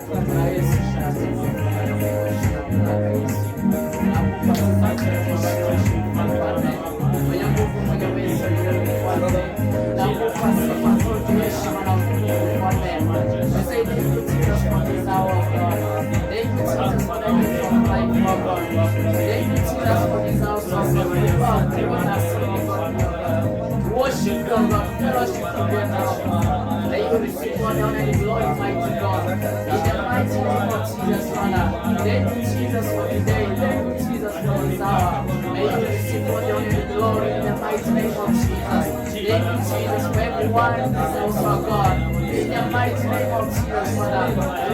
Bwana Yesu, nakupa sifa zote, Mfalme mwenye nguvu, mwenye uwezo, ni wewe Mfalme. Nakupa sifa zote, heshima na utukufu, Mfalme. We say thank you, Jesus, for this hour, God. Thank you, Jesus, for the gift of life, oh God. Thank you, Jesus, for this house of God. Worship you, God, fellowship together, oh God. May you receive all the honor and glory, mighty God. In the mighty name of Jesus, Father. Thank you, Jesus, for the day. Thank you, Jesus, for this hour. May you receive all the honor and glory in the mighty name of Jesus. Thank you, Jesus, for everyone in this house, oh God. In the mighty name of Jesus, Father.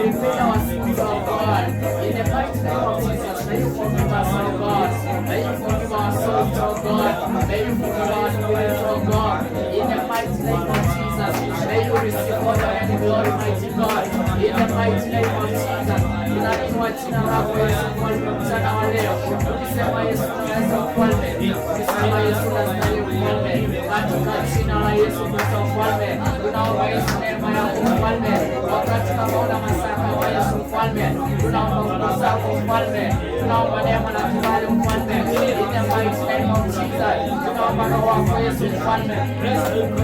Reveal our sins, oh God. In the mighty name of Jesus, may you forgive us, oh God. May you forgive our souls, oh God. May you forgive our spirits, oh God. In the mighty name of Jesus, may you receive all the honor and glory, mighty God. In the mighty name of Jesus, tunainua jina lako Yesu Mfalme mchana wa leo, tukisema Yesu unaweza Mfalme, tukisema Yesu unastahili Mfalme, katika jina la Yesu Kristo Mfalme, tunaomba Yesu neema yako Mfalme, wakati kama una masaa kama Yesu Mfalme, tunaomba nguvu zako Mfalme, tunaomba neema na kibali Mfalme, in the mighty name of Jesus, tunaomba Roho wako Yesu Mfalme,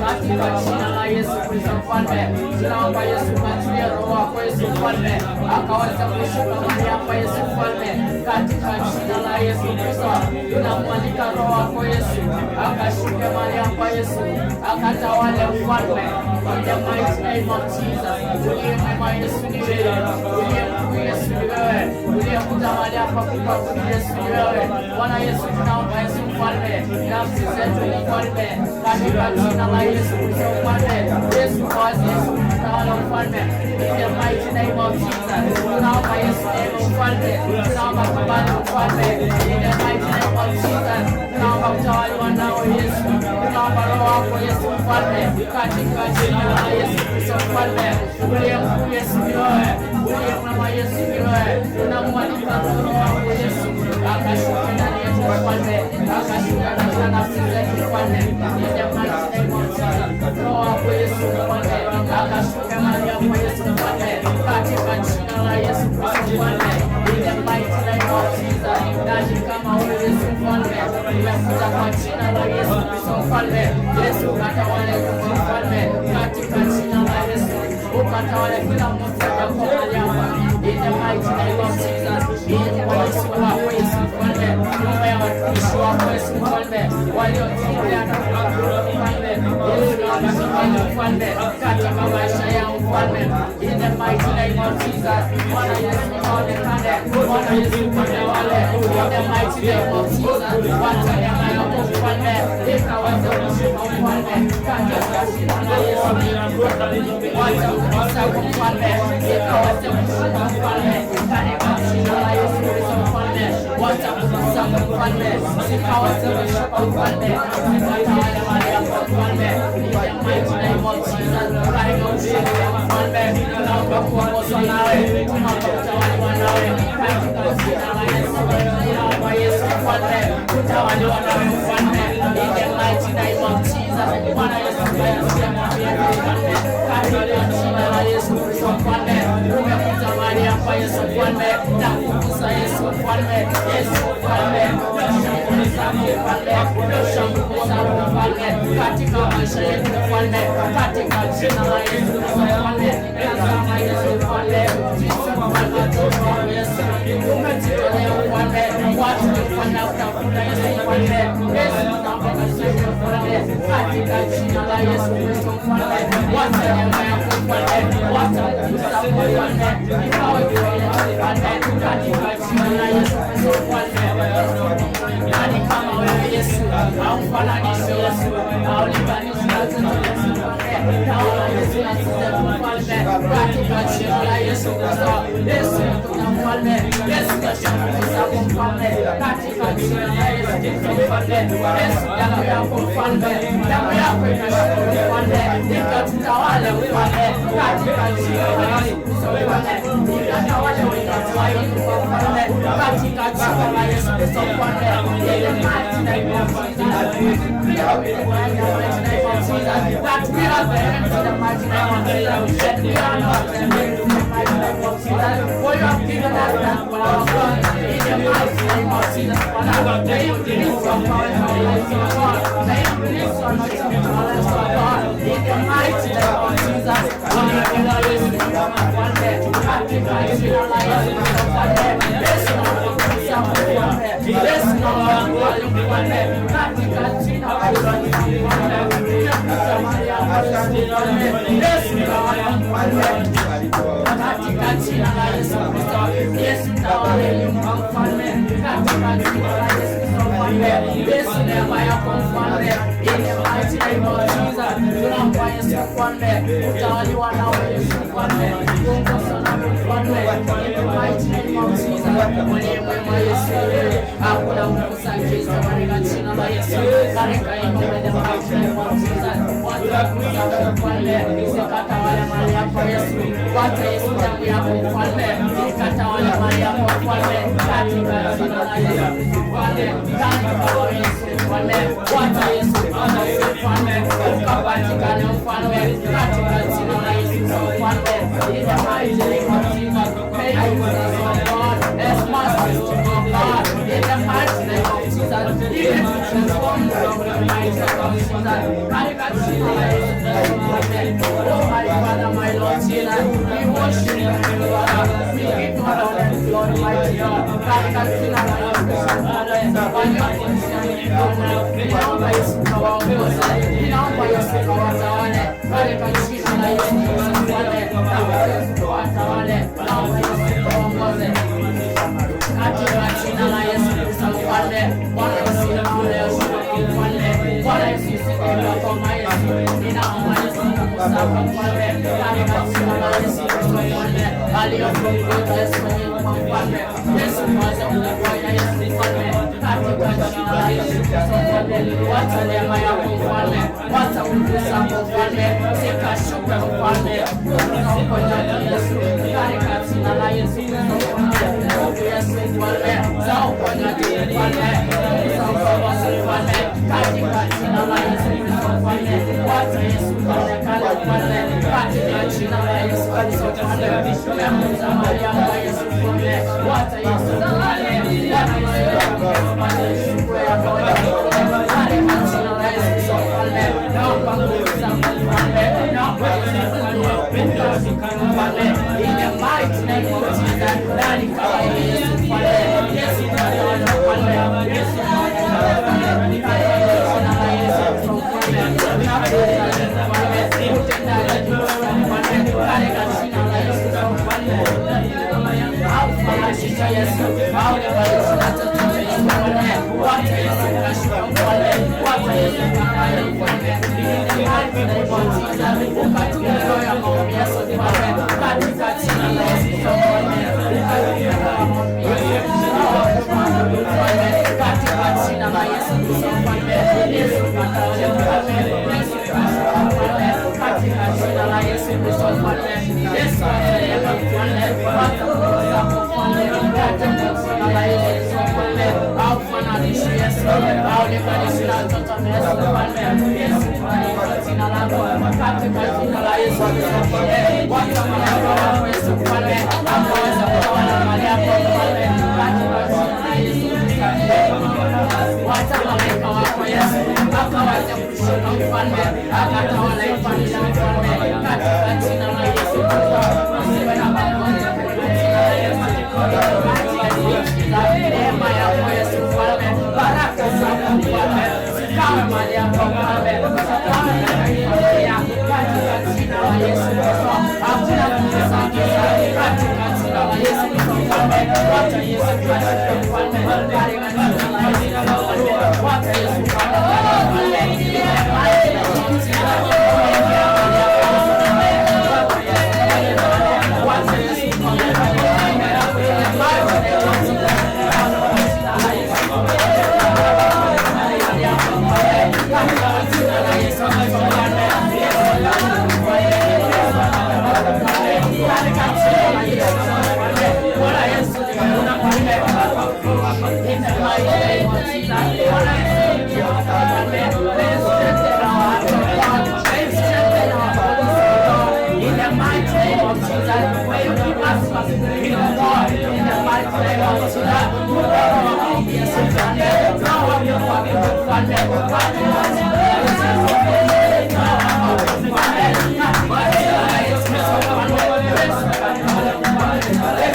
katika jina la Yesu Kristo Mfalme, tunaomba Yesu kaachilie Roho wako Yesu Mfalme, akaweza kushuka mahali hapa Yesu Mfalme, katika jina la Yesu Kristo, tunamwalika Roho wako Yesu akashuke mahali hapa Yesu, akatawale Mfalme, in the mighty name of Jesus. Uliye mwema Yesu ni wewe, uliye mkuu Yesu ni wewe, uliyekuja mahali hapa kuabudu Yesu ni wewe. Bwana Yesu, tunaomba Yesu Mfalme, nafsi zetu Mfalme, katika jina la Yesu Kristo Mfalme, Yesu kawazi Yesu kutawala Mfalme, in the mighty name of Jesus. Tunaomba Yesu neema Mfalme, tunaomba kibali Mfalme, in the mighty name of Jesus. Tunaomba kutawaliwa nawe Yesu, tunaomba Roho wako Yesu Mfalme, katika jina la Yesu Kristo Mfalme, uliye mkuu Yesu ni wewe, uliye mwema Yesu ni wewe. Tunamwalika Roho wako Yesu akashuke ndani yetu Mfalme, akashuka katika nafsi zetu Mfalme, in the mighty name of Jesus. Roho wako Yesu Mfalme akashuke mahali hapo Yesu Mfalme, katika jina la Yesu Kristo Mfalme, in the mighty name of Jesus. Nani kama wewe Yesu Mfalme, tumekuja kwa jina la Yesu Kristo Mfalme. Yesu ukatawale Mfalme, katika jina la Yesu ukatawale kila mmoja wako mahali hapa, in the mighty name of Jesus. Ili kwa Yesu wako Yesu Mfalme, nyumba ya watumishi wako Yesu Mfalme, waliotolea na kuabudu Mfalme, Yesu naomba kibali Mfalme katika maisha yao Mfalme, in the mighty name of Jesus. Bwana Yesu ukaonekane, Bwana Yesu ukatawale, in the mighty name of Jesus. Wacha neema yako Mfalme ikaweze kushuka Mfalme, katika jina la Yesu. Wacha nguvu zako Mfalme ikaweze kushuka Mfalme, katika jina la Yesu Kristo Mfalme. Wacha nguvu zako Mfalme zikaweze kushuka Mfalme, zikatawale mahali hapa Mfalme, in the mighty name of Jesus. Katika jina la Mfalme, tunaomba kuongozwa nawe, tunaomba kutawaliwa nawe katika jina la Yesu. Tunaomba Yesu Mfalme, kutawaliwa nawe Mfalme, in the mighty name of Jesus. Bwana Yesu kayasikia maombi yetu Mfalme, katika jina la Yesu Kristo Mfalme, umekuja mahali hapa Yesu Mfalme, na kukuza Yesu Mfalme, Yesu Mfalme, nyosha mkono zako Mfalme, nyosha nguvu zako Mfalme, katika maisha yetu Mfalme, katika jina la Yesu Kristo Mfalme. Tazama Yesu Mfalme, jinsi Mfalme watoto wako Yesu umejitolea Mfalme, watu Mfalme utafuta Yesu Mfalme, Yesu tunaomba kazi Mfalme, katika jina la Yesu Kristo Mfalme, wacha neema yako Mfalme, wacha nguvu zako Mfalme, ikawe juu yetu Mfalme, katika jina la Yesu Kristo Mfalme. Nani kama wewe Yesu? Haufananishi Yesu, haulinganishi na chochote Yesu Mfalme. Tawala Yesu na sisi Mfalme, katika jina la Yesu Kristo. Yesu tuna Mfalme, Yesu nyosha nguvu zako Mfalme, katika jina la Yesu Kristo Mfalme. Yesu damu yako Mfalme, damu yako ikashuka Mfalme, ikatutawale Mfalme, katika jina la Yesu Kristo Mfalme, ikatawale wakati wa hii nyumba Mfalme, katika jina la Yesu Kristo Mfalme. In the mighty name of Jesus, we declare in the mighty name of Jesus that we are the hands in the mighty name of Jesus, that we are not the hands in the mighty name of Jesus. jina la Yesu Kristo mfalme. Yesu naomba nguvu zako mfalme. Yesu naomba kibali mfalme, katika jina la Yesu Kristo mfalme. Tumekuja mahali hapa Yesu mfalme. Yesu tawala mfalme, katika jina la Yesu Kristo. Yesu tawala nyumba mfalme, katika jina la Yesu Kristo mfalme. Yesu neema yako mfalme, in the mighty name of Jesus. Tunaomba Yesu mfalme, utawaliwa nawe Yesu mfalme, kuongozwa nawe mfalme, in the mighty name of Jesus. Uliye mwema Yesu, wewe hakuna nguvu za giza katika jina la Yesu, katika in the mighty name of Jesus. Wacha nguvu zako mfalme zikatawale mahali hapa Yesu, wacha Yesu damu yako mfalme ikatawale mahali hapa mfalme, katika jina la Yesu Kristo mfalme, katika Yesu mfalme, wacha Yesu Kristo mfalme ukapatikane mfalme, katika jina la Yesu Kristo mfalme, in the mighty name of Jesus. May you use us, oh God, as masters to God, in the mighty name of Jesus, even to transform the mighty name of Jesus, katika jina la Yesu Kristo mfalme. Oh my Father, my Lord Jesus, we worship you, Father. We give you all the glory, mighty God. Katika jina la Yesu Kristo mfalme, waliopo njiani mfalme, ninaomba Yesu kawaongoze, ninaomba Yesu kawatawale, katika jina la Yesu Kristo mfalme, naomba Yesu kawatawale, naomba Yesu kawaongoze katika jina la Yesu Kristo mfalme. Bwana Yesu ninaomba mfalme, Bwana Yesu sikia kwa Yesu, ninaomba Yesu nguvu zako mfalme, katika jina la Yesu Kristo mfalme, aliyopo mgonjwa Yesu kwa mfalme, Yesu kwanza kuponya Yesu mfalme, katika jina la Yesu Kristo mfalme, wacha neema yako mfalme, wacha nguvu zako mfalme, zikashuke mfalme, nguvu za uponyaji Yesu, katika jina la Yesu Kristo mfalme, nguvu Yesu mfalme, za uponyaji mfalme, nguvu za ukombozi mfalme, katika jina la Yesu Kristo mfalme, wacha Yesu kaonekane mfalme, katika jina la Yesu Kristo mfalme, tumekuja mahali hapa Yesu mfalme, wacha Yesu mfalme, wacha Yesu mfalme, shukuru yako katika jina la Yesu Kristo mfalme, naomba nguvu zako mfalme, naomba Yesu mfalme, ukashuka mfalme, in the mighty name of Jesus, nani kama Yesu mfalme, Yesu mfalme, mfalme, Yesu mfalme, katika jina la Yesu Kristo mfalme, tunakuja mfalme, utendaji mfalme, katika jina la Yesu Kristo mfalme, aufananisha Yesu, aulebalisha chochote Yesu mfalme, wacha Yesu kashuka mfalme, wacha Yesu kafanye mfalme, in the mighty name of Jesus, ukatuondoa ya maombi Yesu mfalme, katika jina la Yesu Kristo mfalme, ukatuondoa maombi Yesu mfalme, katika jina la Yesu Kristo mfalme, Yesu katawale mfalme, Yesu kashuka mfalme, katika jina la Yesu Kristo mfalme, Yesu ateleka mfalme, wacha nguvu zako mfalme, katika jina la Yesu Kristo mfalme, aufananishi Yesu, aulinganishi na mtoto Yesu mfalme, Yesu tunaita jina lako, katika jina la Yesu Kristo mfalme, wacha malaika wako Yesu mfalme, akaweza kutawala mali yako mfalme, katika jina la Yesu Kristo, wacha malaika wako Yesu akaweze kushuka mfalme, akatawala familia mfalme, katika jina la Yesu Kristo, usiwe na magonjwa katika jina la Yesu, neema yako Yesu mfalme, baraka zako mfalme, zikawe mali yako mfalme, zikawe katika familia, katika jina la Yesu Kristo, hakuna nguvu za giza, katika jina la Yesu Kristo mfalme, wacha Yesu kashuke mfalme, katika jina la Yesu Kristo mfalme, wacha Yesu kaonekane mfalme, in the mighty name of Jesus, wacha Yesu kaonekane mfalme, in the mighty name of Jesus, jina la Yesu katika jina la Yesu Kristo mfalme, Yesu katika jina la Yesu mfalme, Bwana Yesu nimeona mfalme, in the mighty name of Jesus, Bwana Yesu nimeona mfalme, may you strengthen our hearts, O God, may you strengthen our bodies, O God, in the mighty name of Jesus, may you give us your spirit, O God, in the mighty name of Jesus, Mungu wa maombi Yesu mfalme, tunaomba kwa mfalme, katika jina la Yesu Kristo mfalme, katika jina la Yesu Kristo mfalme, Yesu katika mfalme,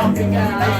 Pigana,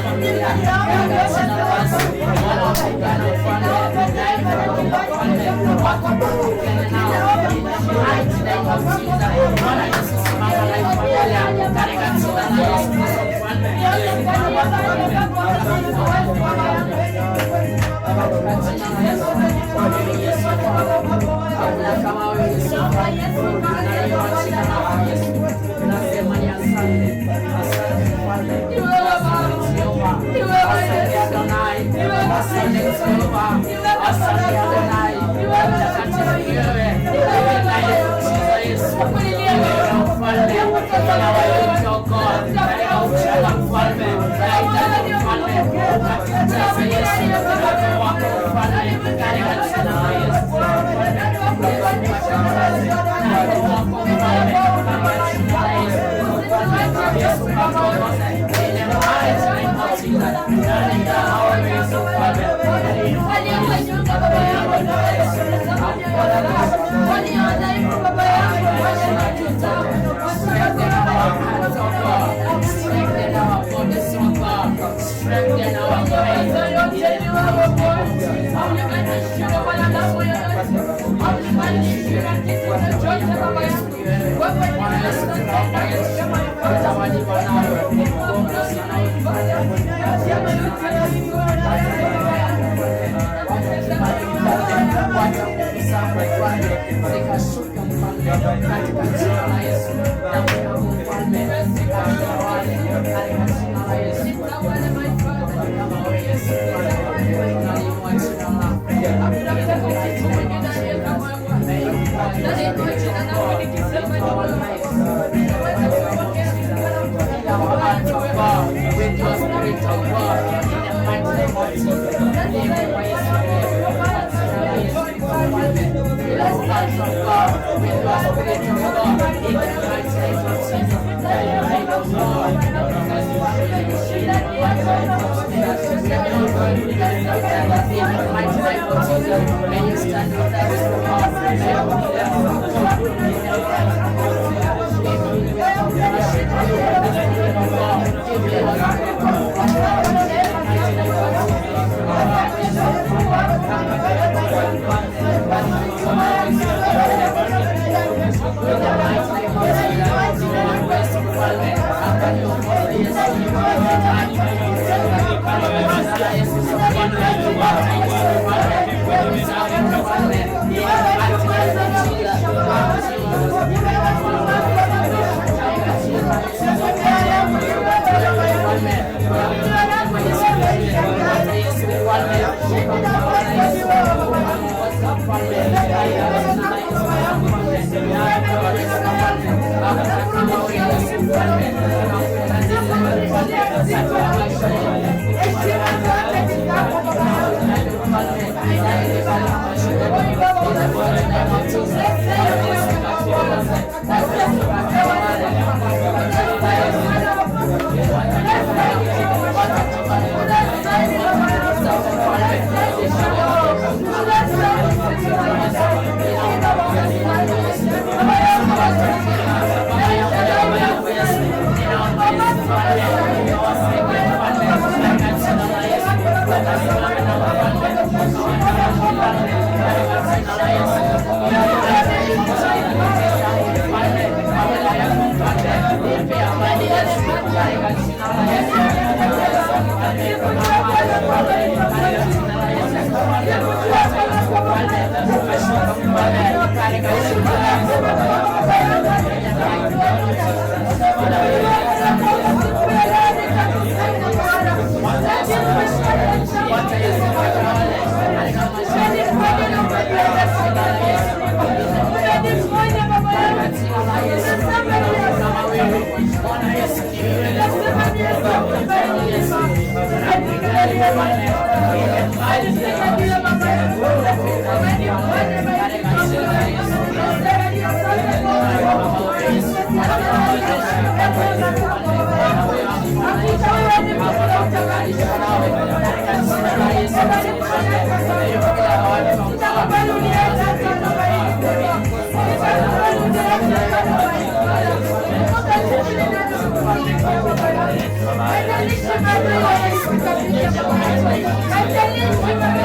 Thank you.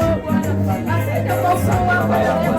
Asante kwa ukuu wako.